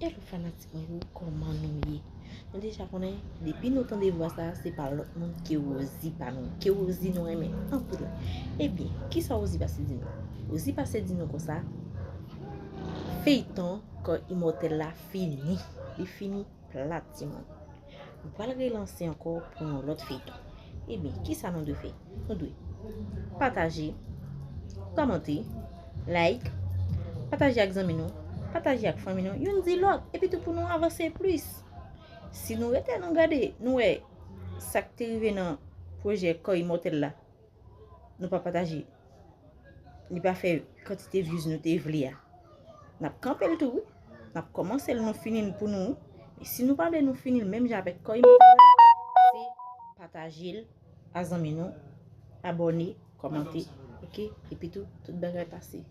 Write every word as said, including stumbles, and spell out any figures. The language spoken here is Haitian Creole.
Hello fanatik mwen yo, kòman nou ye? Nou deja konnen, depi nou tande vwa sa, se pa lòt moun ke Rosie pa nou. Ke Rosie nou renmen anpil. Ebyen, kisa Rosie pase di nou? Rosie pase di nou konsa, feyton Kò Imòtèl la fini. Li fini plat, timoun. Nou pral relanse ankò pou yon lòt feyton. Ebyen, kisa nou dwe fè? Nou dwe pataje, kòmante, like, pataje ak zanmi nou, pataje ak fanmi nou, youn di lòt, epi tou pou nou avanse plis. Si nou rete nou gade, nou wè sa k te rive nan pwojè Kò Imòtèl la, nou pa pataje, li pa fè kantite views nou te vle a, n ap kanpe l tou, wi. N ap kòmanse l, nou fini l pou nou, wi. Men si nou pa vle nou fini l menm jan avèk Kò Imòtèl la, se pataje l a zanmi nou, abòne, kòmante, oke? Epi tou, tout bagay pase.